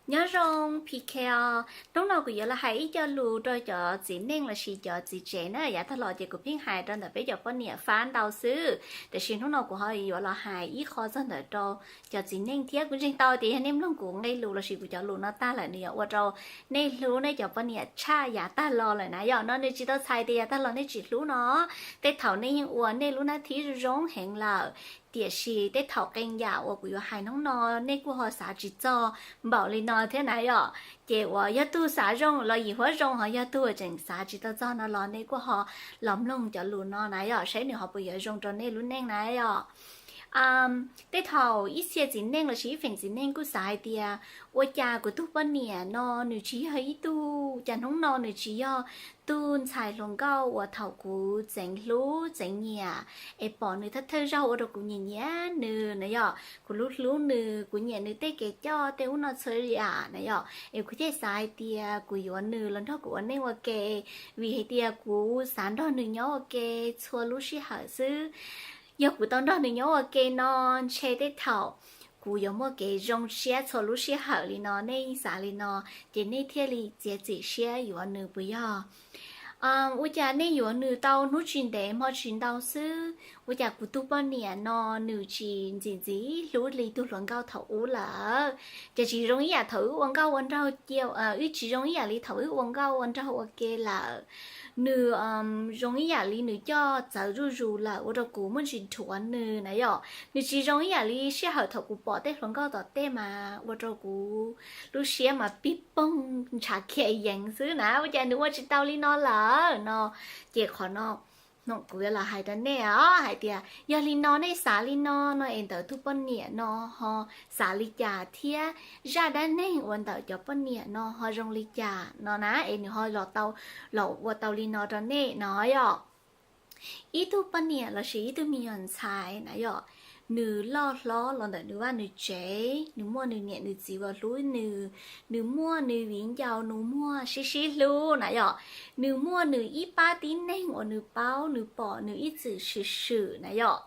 Nyob zoo P K os, hnub no kuv yuav los hais ib co lus rau cov txiv neej lossis cov txiv tsev na. Yav tag los ces kuv pheej hais rau ntawm peb cov poj niam fab ntau xwb, tiam sis hnub no kuv ho yuav los hais ib qho txog ntawm rau cov txiv neej thiab. Kuv ntseeg tau tias yog nej mloog kuv nqe lus lossis kuv cov lus no tag lawm nws yuav ua rau nej hlub nej cov poj niam tshaj yav tag los lawm na yom. No nws tsis tau txhais tias yav tag los nej tsis hlub no, tej thaum nej yeej ua nej lub nab thib zoo zoo heev lawm, tiam sis tej thaum qee yam uas kuv yuav hais hnub no nej kuj ho xav tsis txog npaum li no thiab na yom. Ces uas yog tug xav zoo los yim huab zoo, ho yog tug tseem xav tsis tau txog no los nej kuj ho los mloog cov lus no na yom, saib nws ho puas yuav zoo rau nej lub neej na yom. Tej thaum ib txhia txiv neej lossis ib feem txiv neej kuj xav hais tias ua cas kuv tug poj niam no nws tsis yog ib tug, cas hnub no nws tsis yog tug ntxhais hluas nkauj uas thaum kuv txeev hlub txeev nyiam es pom nws thawj thawj zaug ua rau kuv nyiam nyiam nws na yom, kuv hlub hlub nws, kuv nyiam nws tej kev coj tej ub no txhua yam na yom, es kuv thiaj xav hais tias kuv yuav nws los nrog kuv ua neej ua ke, vim hais tias kuv xav nrog nws nyob ua ke txhua lub sij hawm xwb. Yog kuv tau nrog nws nyob ua ke no ntshe tej thaum kuv yuav muaj kev zoo siab txhua lub sij hawm li no, nej yeej xav li no, ces nej thiaj li txiav txim siab yuav nws puas yog? Ua cas nej yuav nws tau hnub tsis ntev hmo tsis ntau xwb, ua cas kuv tug poj niam no nws tsis ntxim ntxim hlub li tug hluas nkauj thaum ub lawm? Ces tsis zoo ib yam thaum wb ua nkauj ua nraug cia, wb tsis zoo ib yam li thaum wb ua nkauj ua nraug ua ke lawm. Nws zoo ib yam li nws coj txawv zuj zus lawm ua rau kuv muaj ntsis dhuav nws na yom. Nws tsis zoo ib yam li sij hawm thaum kuv pom tej hluas nkauj tom tej mas ua rau kuv lub siab mas pig poog ntshav khiav yeev xwb na. Ua cas nws ua tsis tau li no lawm no? Ces qhov no kuv yuav los hais rau nej os, hais tias yog li no nej xav li no no es ntawm tug poj niam no ho xav li cas thiab zaj dab neeg uas ntawm cov poj niam no ho zoo li cas no na, es nws ho los tau, los ua tau li no rau nej no yom. Ib tug poj niam lossis ib tug me nyuam ntxhais na yom, nws loj hlob los ntawm nws vaj nws tsev, nws muaj nws niam nws txiv uas hlub nws, nws muaj nws viv ncaus nus muag sib sib hlub na yom, nws muaj nws ib pab tib neeg uas nws paub nws pom nws ib txwm swm swm na yom,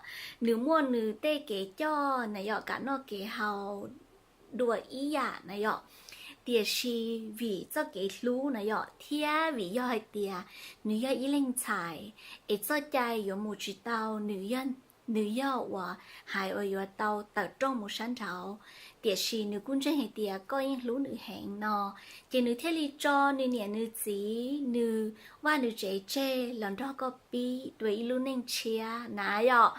nws muaj nws tej kev coj na yom, kev noj kev haus dua ib yam na yom. Tiam sis vim txoj kev hlub na yom, thiab vim yog hais tias nws yog ib leeg ntxhais, es txoj cai yuav mus tsis tau, nws yog, nws yog uas hais uas yuav tau tawm rooj mus sab nraud, tiam sis nws kuj ntseeg hais tias koj yeej hlub nws heev no, ces nws thiaj li tso nws niam nws txiv, nws vaj nws tsev tseg los nrog koj pib dua ib lub neej tshiab na yom.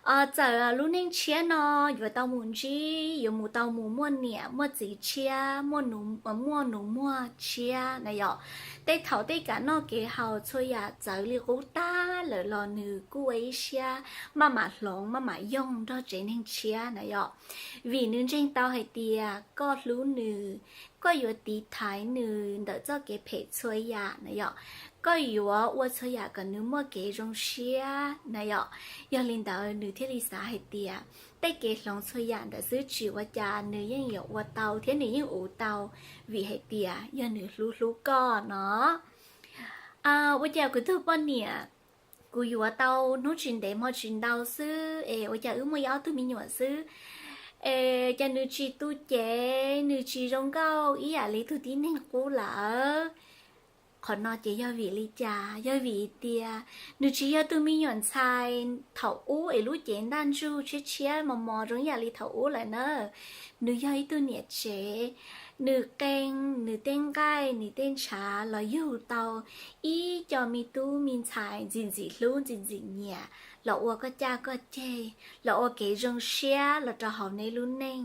Txawm lub neej tshiab no yuav tau mus ntsib, yuav mus tau mus muaj niam muaj txiv tshiab, muaj nus muag tshiab na yom. Tej thaum tej kev noj kev haus txhua yam txawv li qub tag lawm los nws kuj ua ib siab maj mam hloov maj mam yoog nrog tsev neeg tshiab na yom. Vim nws ntseeg tau hais tias koj hlub nws, koj yuav tiv thaiv nws ntawm txoj kev phem txhua yam na yom, koj yuav ua txhua yam kom nws muaj kev zoo siab na yom. Yog li ntawd nws thiaj li xav hais tias tej kev hloov txhua yam ntawd xwb tsis ua cas, nws yeej yuav ua tau thiab nws yeej uv tau, vim hais tias yog nws hlub hlub koj no. Ua cas kuv tug poj niam, kuv yuav tau hnub tsis ntev hmo tsis ntau xwb es ua cas wb muaj ib ob tug me nyuam xwb es cas nws tsis tu cev, nws tsis zoo nkauj ib yam li tug tib neeg qub lawm? Qhov no ces yog vim li cas? Yog vim tias nws tsis yog tug me nyuam ntxhais thaum ub es lub cev ntaj ntsug tshiab tshiab mos mos zoo ib yam li thaum ub lawm na. Nws yog ib tug niam tsev, nws qee nws tej nqaij nws tej ntshav los yug tau ib co me tub me ntxhais ntxim ntxim hlub ntxim ntxim nyiam, los ua koj caj koj ceg, los ua kev zoo siab los rau hauv neb lub neej.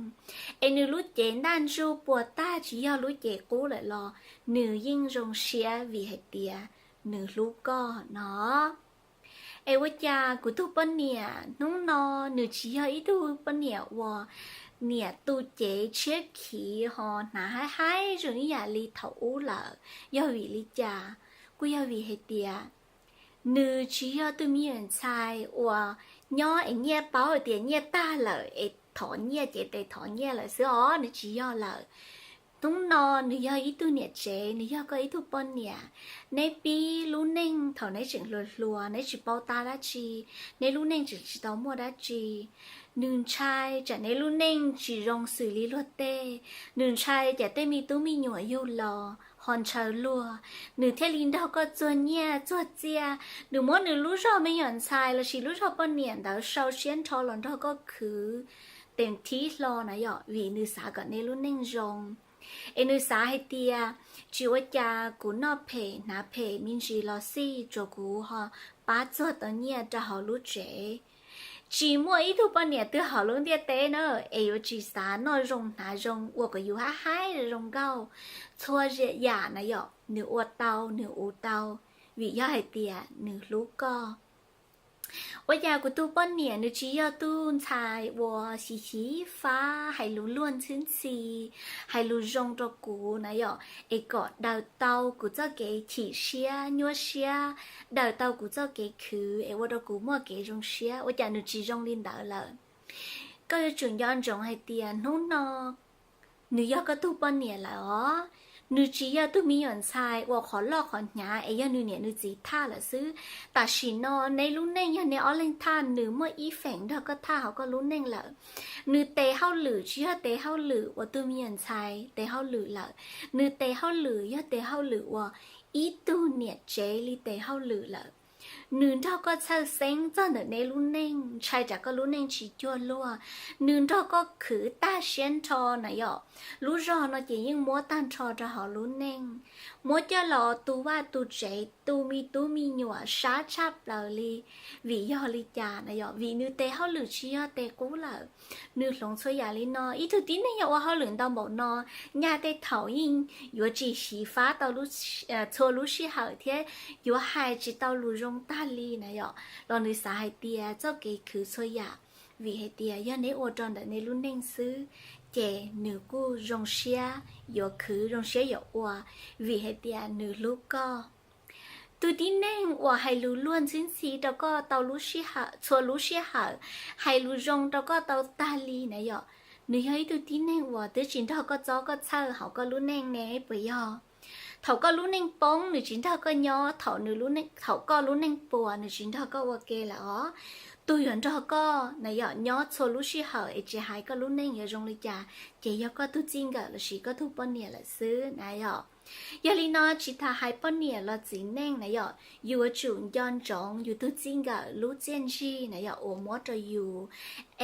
Es nws lub cev ntaj ntsug puas tag tsis yog lub cev qub lawm los nws yeej zoo siab vim hais tias nws hlub koj no. Es ua cas kuv tug poj niam hnub no nws tsis yog ib tug poj niam uas niam tu cev tshiab khiv ho hnav haib haib zoo ib yam li thaum ub lawm? Yog vim li cas? Kuj yog vim hais tias nws tsis yog tug me nyuam ntxhais uas nyob es nyiaj paub tias nyiaj tag lawm es thov nyiaj ces tes thov nyiaj lawm xwb os, nws tsis yog lawm. Hnub no nws yog ib tug niam tsev, nws yog koj ib tug poj niam. Neb pib lub neej thaum neb tseem hluas hluas, neb tsis paub tab dab tsi, neb lub neej tseem tsis tau muaj dab tsi. Nws ntshai tsam neb lub neej tsis zoo xws li luag tej, nws ntshai tsam tej me tub me nyuam yug los ho ntshaw luag, nws thiaj li nrog koj txuag nyiaj txuag txiaj, nws muab nws lub zog me nyuam ntxhais lossis lub zog poj niam ntawd sau siab nrho los nrog koj khwv tes thib hlo na yom, vim nws xav kom neb lub neej zoo. Es nws xav hais tias, tsis ua cas, kuv noj phem hnav phem me ntsis los xij, tsuas kuv ho pab txuag tau nyiaj rau hauv lub tsev. Tsis muaj ib tug poj niam twg hauv lub ntiaj teb na es yuav tsis xav noj zoo hnav zoo ua kom yus haib haib zoo nkauj. Txhua yam na yom, nws ua tau, nws ua tau, vim yog hais tias nws hlub koj. Ua cas kuv tus poj niam nws tsis yog tus ntxhais uas xyiv xyiv fab, hais lus luag ntxhi ntxhi, hais lus zoo rau kuv na yom, es kom daws tau kuv txoj kev chim siab nyuaj siab, daws tau kuv txoj kev khwv es ua rau kuv muaj kev zoo siab? Ua cas nws tsis zoo li ntawd lawm? Koj yuav tsum nco ntsoov hais tias hnub no nws yog koj tus poj niam lawm os. Nws tsis yog tus me nyuam ntxhais uas qhov loj qhov hnyav es yog nws niam nws txiv thaj lawm xwb. Tam sim no neb lub neej yog neb ob leeg thaj, nws muaj ib feem nrog koj thaj hauv koj lub neej lawm. Nws tes hauj lwm tsis yog tes hauj lwm uas tus me nyuam ntxhais tes hauj lwm lawm. Nws tes hauj lwm yog tes hauj lwm uas ib tug niam tsev li tes hauj lwm lawm. Nws nrog koj txhawj xeeb txog ntawm neb lub neej, ntshai tsam koj lub neej tsis cuag luag. Nws nrog koj khwv tag siab nrho na yom. Lub zog no ces yeej muab tag nrho rau hauv lub neej, muab coj los tu vaj tu tsev, tu me tub me nyuam sab tshaj plaws li. Vim yog li cas na yom? Vim nws tes hauj lwm tsis yog tes qub lawm. Nws hloov txhua yam li no. Ib tug tib neeg yog ua hauj lwm ntau npaum no, nyaj tej thaum yeej yuav tsis xyiv fab tau txhua lub sij hawm thiab yuav hais tsis tau lus zoo tag li na yom. Los nws xav hais tias txoj kev khwv txhua yam, vim hais tias yog neb ua rau ntawm neb lub neej xwb, ces nws kuj zoo siab yuav khwv, zoo siab yuav ua, vim hais tias nws hlub koj. Tus tib neeg uas hais lus luag ntxhi ntxhi rau koj tau txhua lub sij hawm, hais lus zoo rau koj tau tag li na yom, nws yog ib tug tib neeg uas twb tsis nrog koj txob koj txhawj hauv koj lub neej ne puas yog? Thaum koj lub neej poob nws tsis nrog koj nyob, thaum nws, thaum koj lub neej puas nws tsis nrog koj ua ke lawm os. Tus yuav nrog koj na yom nyob txhua lub sij hawm es tsis hais koj lub neej yuav zoo li cas, ces yog koj tus txij nkawm lossis koj tus poj niam lawm xwb na yom. Yog li no tsis tas hais poj niam los txiv neej na yom, yus yuav tsum nco ntsoov yus tus txij nkawm lub txiaj ntsig na yom uas muab rau yus,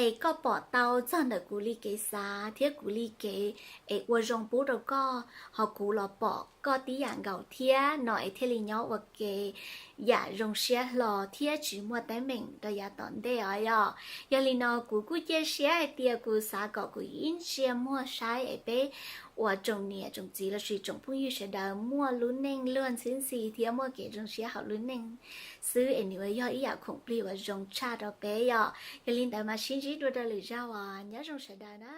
es koj pom tau txog ntawm kuv li kev xav thiab kuv li kev es ua zoo pub rau koj, ho kuv los pom koj tib yam nkaus thiab no es thiaj li nyob ua ke yam zoo siab hlo thiab tsis muaj teeb meem rau yav tom ntej os yom. Yog li no kuv kuj cia siab hais tias kuv xav kom kuv ib ntsia muag saib es peb ua tsoom niam tsoom txiv lossis tsoom phooj ywg sawv daws muaj lub neej luag ntxhi ntxhi thiab muaj kev zoo siab hauv lub neej xwb es nws yuav yog ib yam khoom plig uas zoo tshaj rau peb yom. Yog li ntawd mas sib ntsib dua rau lwm zaug os, nyob zoo sawv daws na.